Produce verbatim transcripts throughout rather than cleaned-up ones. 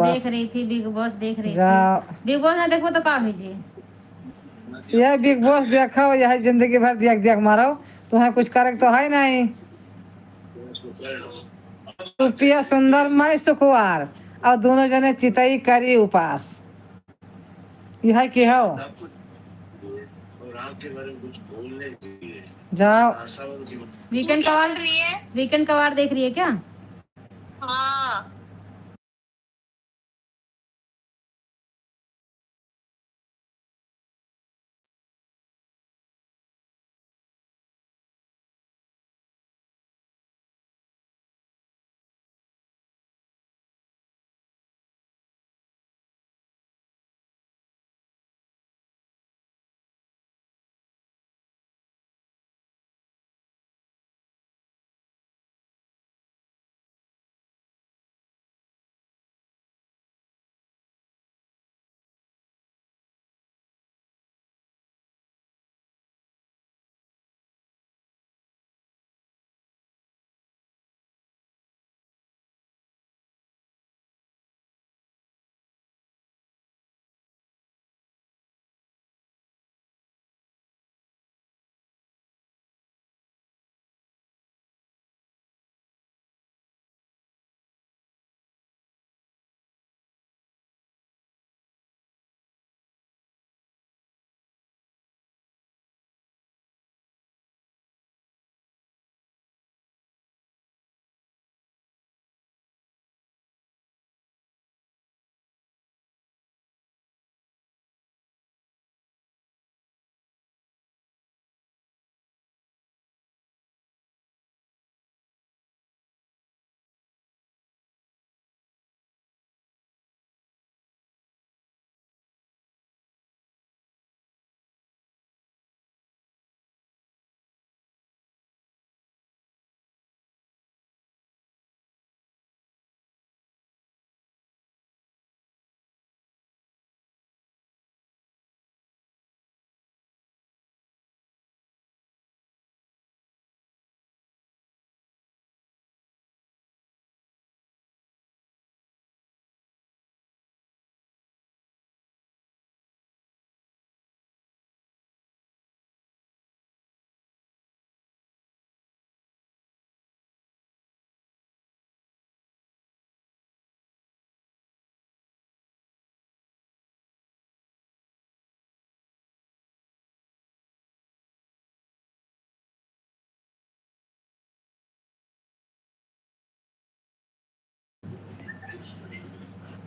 देख रही थी, Bigg Boss देख रही थी। जाओ। Bigg Boss ना देखो तो का होई जी? यह Bigg Boss देखो, यह जिंदगी भर देख देख मारो, तुम्हें कुछ करे तो है नहीं। सुपिया सुंदर, मैं सुकुवार, और दोनों जने चितई करी उपास। यह की हो? जाओ। Weekend कवार, Weekend कवार देख रही है क्या? हाँ।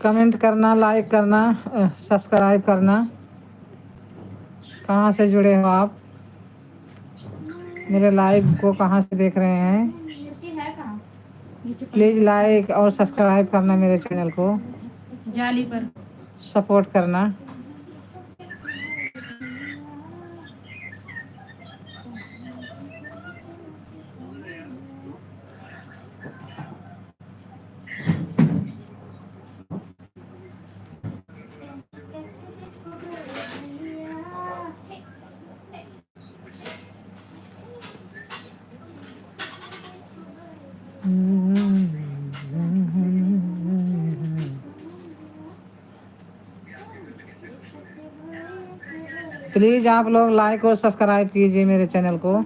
Comment करना, like करना, अ, subscribe करना। कहाँ से जुड़े हो आप? मेरे live को कहाँ से देख रहे हैं? Please like और subscribe करना मेरे channel को। जाली पर। Support करना। Please आप लोग like और subscribe कीजिए मेरे channel को।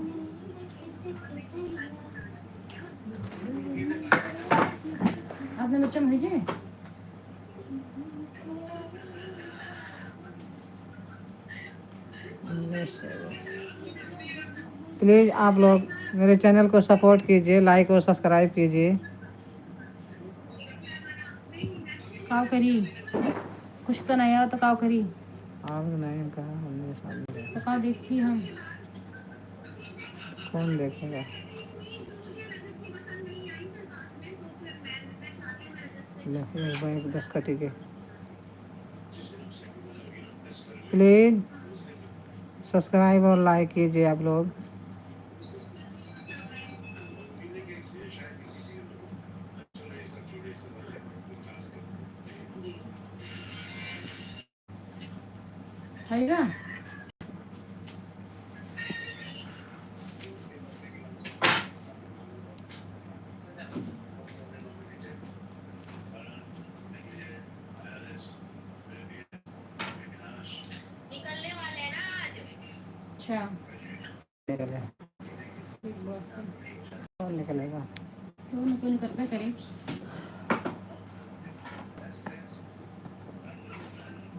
आपने बच्चा भेजे? Please आप लोग मेरे channel को support कीजिए, like और subscribe कीजिए। काव करी, कुछ तो नहीं आवा तो काव करी। आवा तो नहीं, कहा हमने शादी तो का देखी हम? कौन देखेगा? ले, एक बार एक दस कटी के। Please subscribe और like कीजिए आप लोग। है ना? अच्छा। निकले। Big Boss से। कौन निकलेगा? क्यों ना, क्यों निकलबे करे?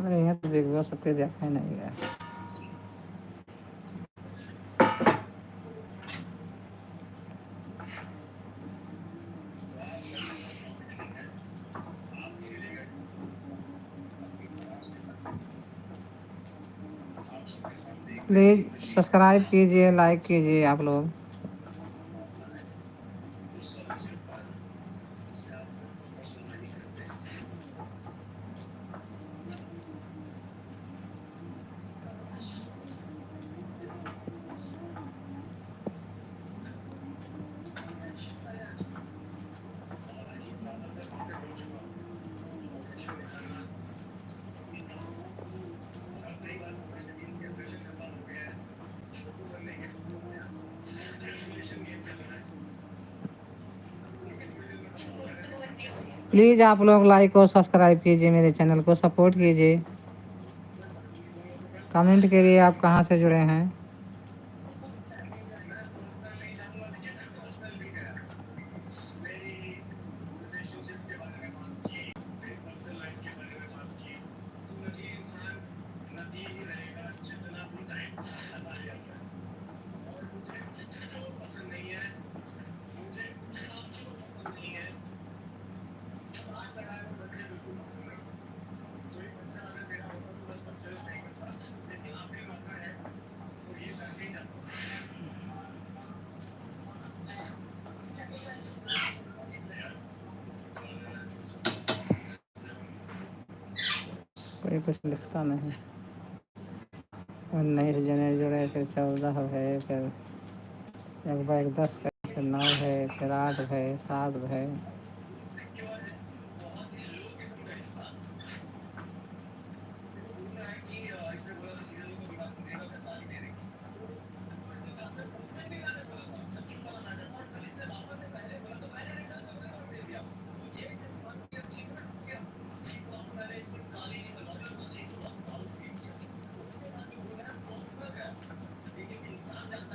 अरे, यहाँ तो Big Boss सबके देखा ही नहीं है। Please subscribe कीजिए, like कीजिए आप लोग। Please आप लोग like और subscribe कीजिए मेरे channel को, support कीजिए। Comment करिए आप कहाँ से जुड़े हैं। कोई कुछ लिखता नहीं। उन्नीस जने जुड़े, फिर चौदह भए, फिर एक बार एक दस का, फिर नौ भए, फिर आठ भए, सात भए।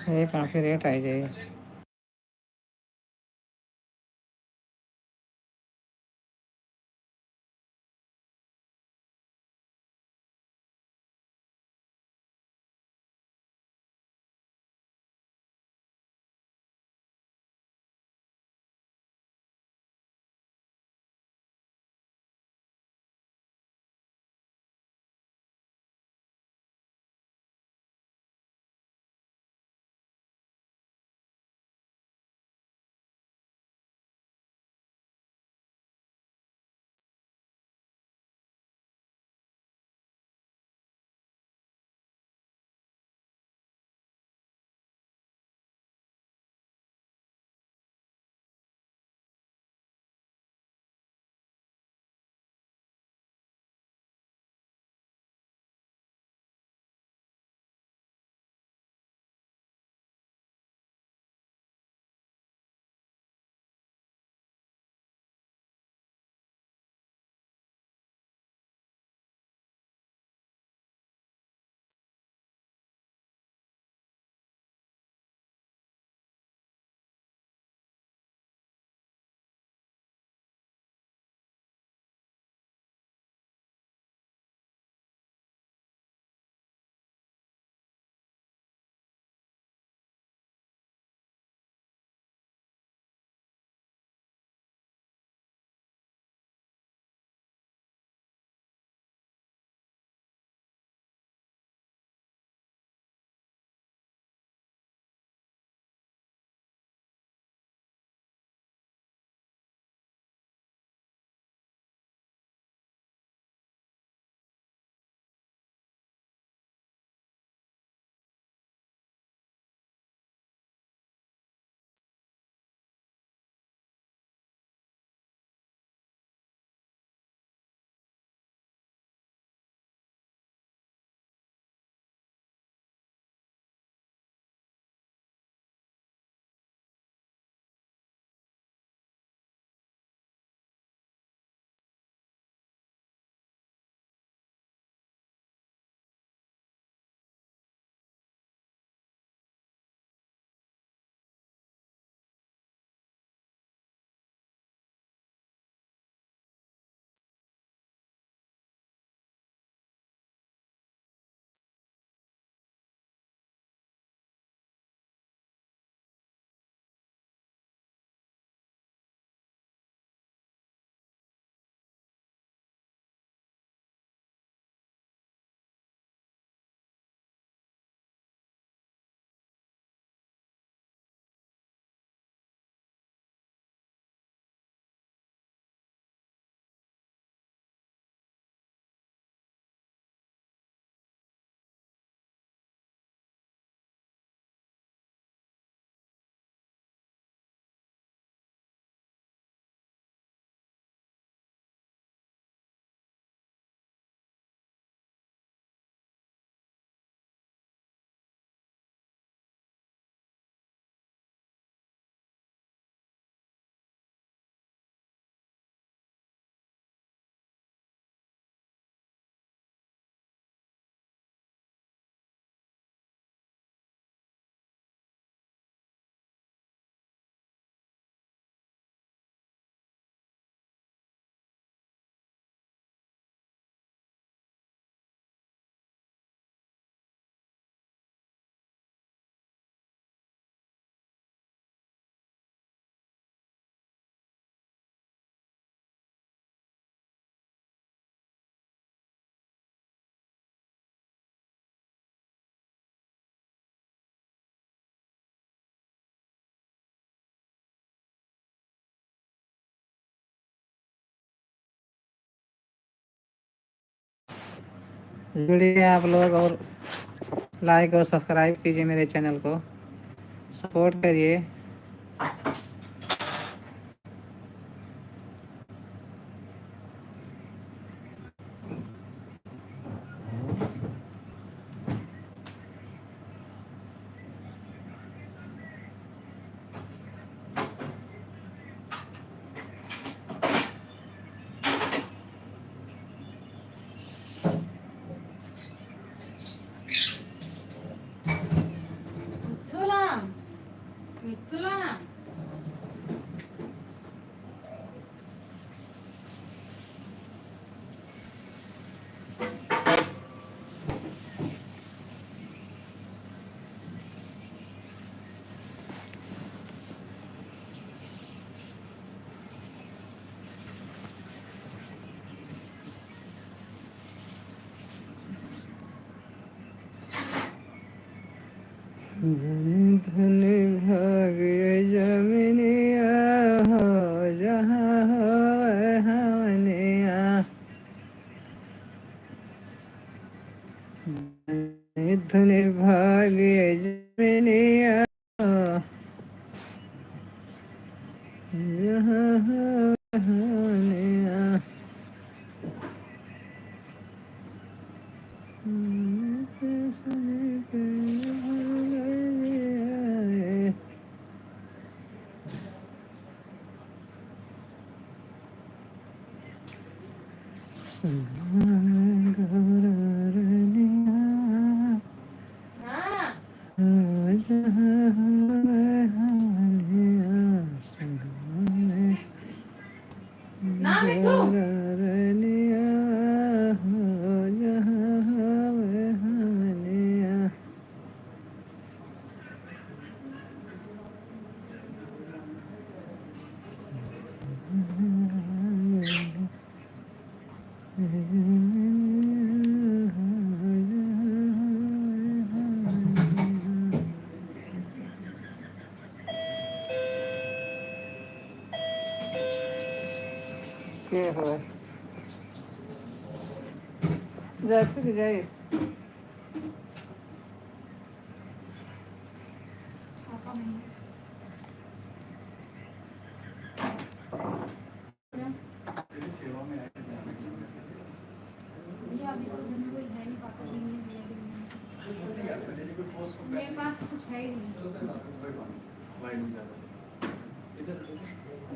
ये काफी rate आई जाए। जुड़िए आप लोग और like और subscribe कीजिए मेरे channel को, support करिए। जन धन भाग जमिनिया हो, जहाँ होवे हमनिया। जन धन भाग जमिनिया। ना मिठू। के होय? जाए फिर जाए। मेरे पास तो कुछ है ही नहीं।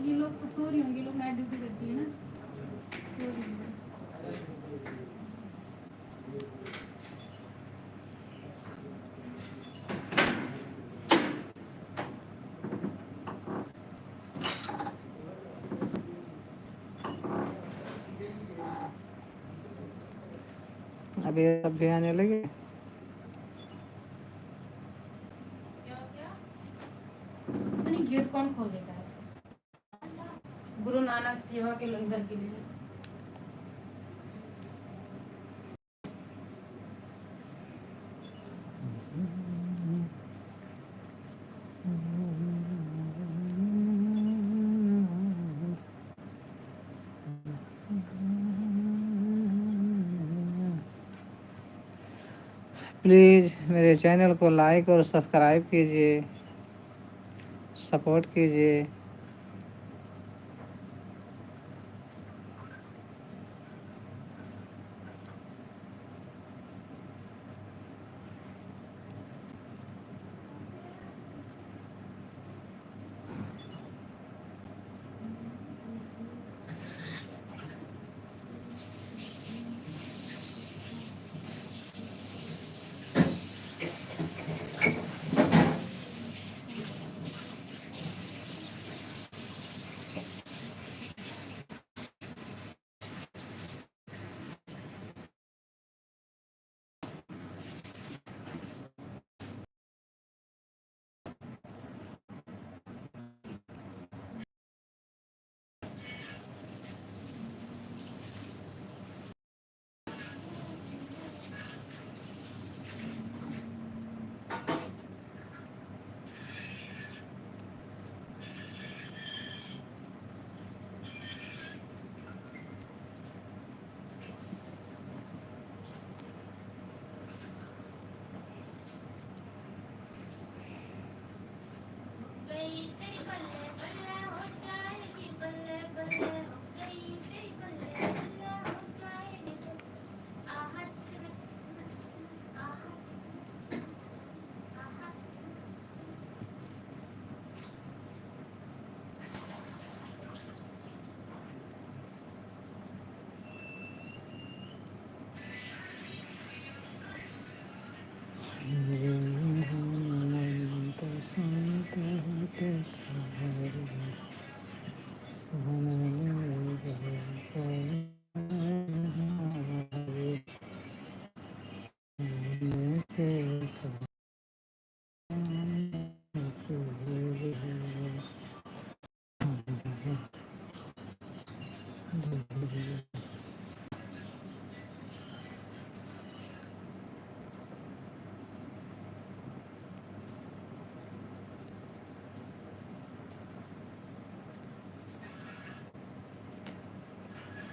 ये लोग तो सो रही होंगी, ये लोग नाइट ड्यूटी करती है ना, सो रही होंगी। अभी, अभी आने लगे। पता नहीं गेट कौन खोल देता है। गुरु नानक सेवा के लंगर के लिए। प्लीज मेरे चैनल को लाइक और सब्सक्राइब कीजिए, सपोर्ट कीजिए।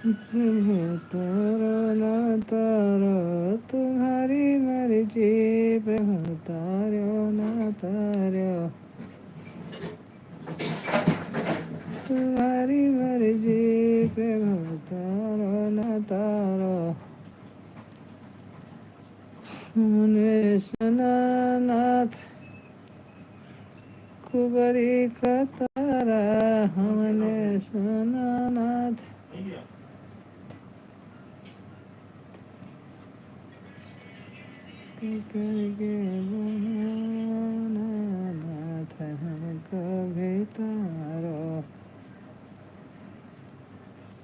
प्रभु तारो ना तारो, तुम्हारी मर्जी, प्रभु तारो ना तारो। तुम्हारी मर्जी, प्रभु तारो ना तारो। हमने सुना नाथ कुबरी का तारा, हमने सुना नाथ। करके बहाना नाथ हमको भी तारो।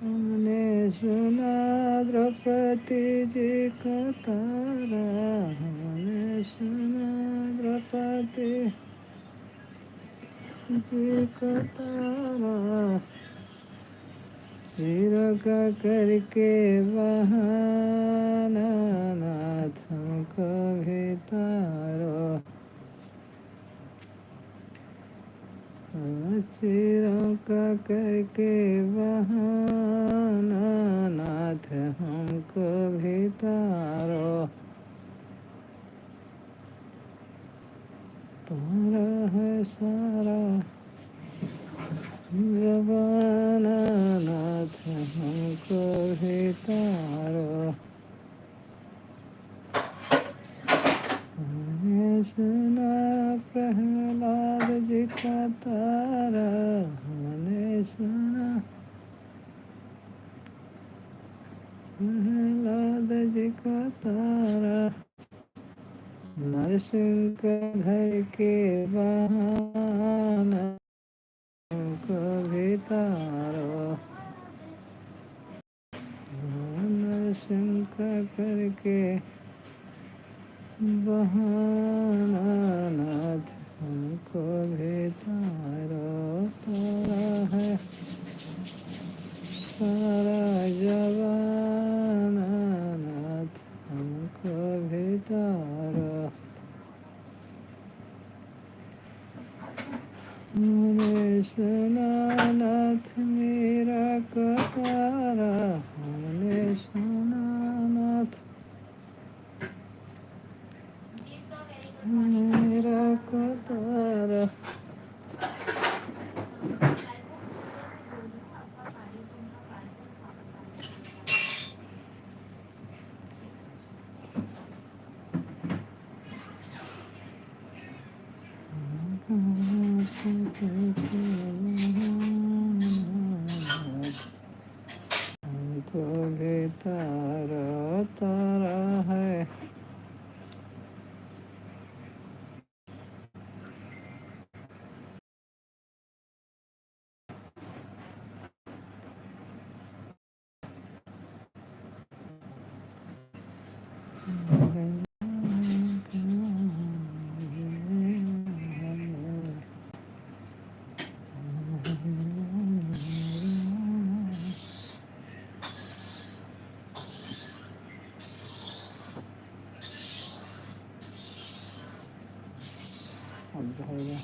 हमने सुना द्रौपदी जी का तारा, हमने सुना द्रौपदी जी का तारा। चीरों का करके बहाना नाथ हमको भी तारो। चीरों का करके बहाना नाथ हमको भी तारो। तारा है सारा जमाना नाथ हमको भी तारो। हमने सुना प्रहलाद जी का तारा, हमने सुना प्रहलाद जी का तारा। नरसिंह का धर के बहाना हमको भी तारो। नरसिंह का करके बहाना नाथ हमको भी तारो। तारा है सारा जमाना नाथ हमको भी तारो। हमने सुना नाथ मीरा का तारा, हमने सुना नाथ मीरा का तारा। हमको भी तारा, तारा है। अब जो है ये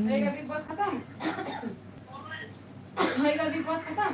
रहेगा Bigg Boss खत्म? रहेगा Bigg Boss खत्म?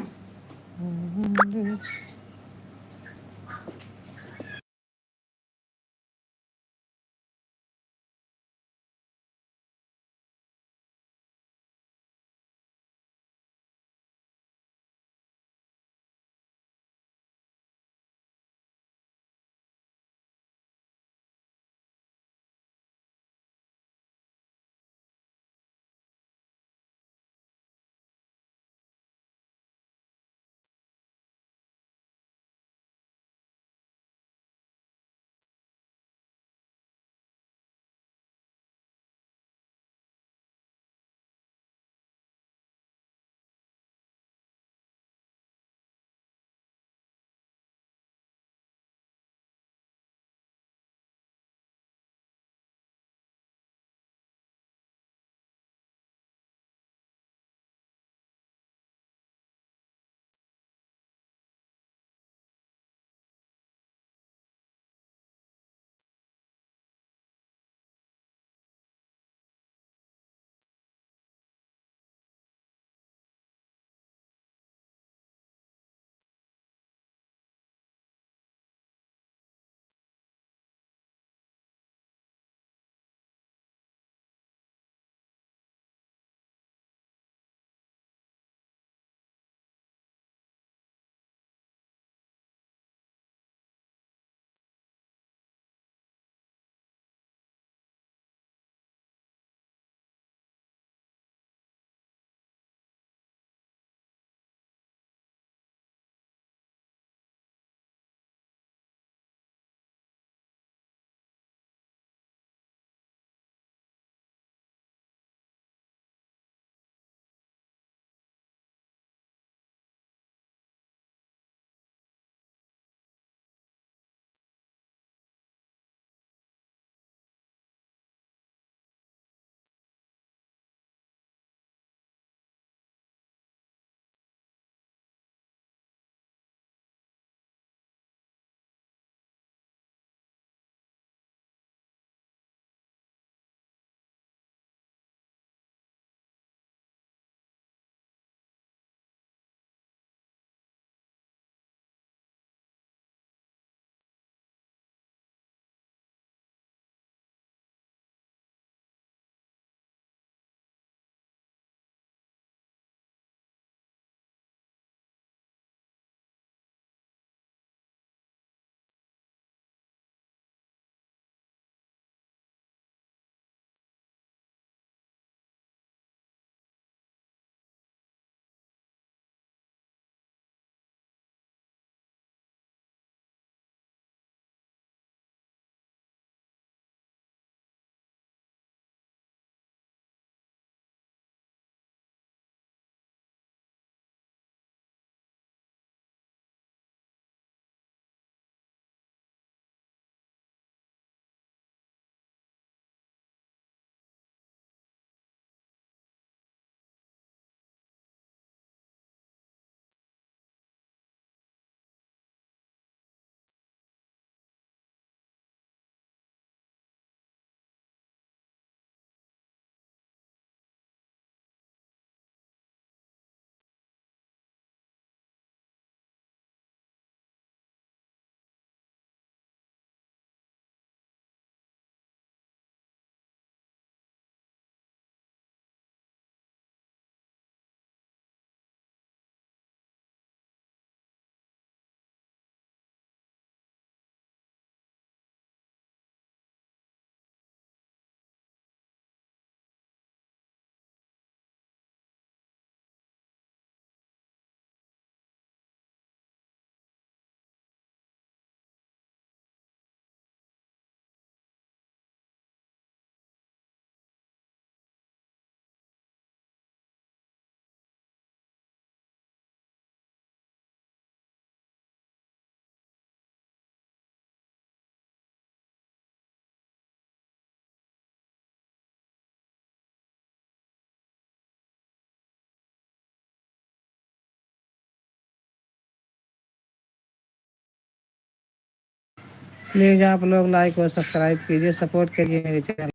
प्लीज आप लोग लाइक और सब्सक्राइब कीजिए, सपोर्ट करिए मेरे चैनल।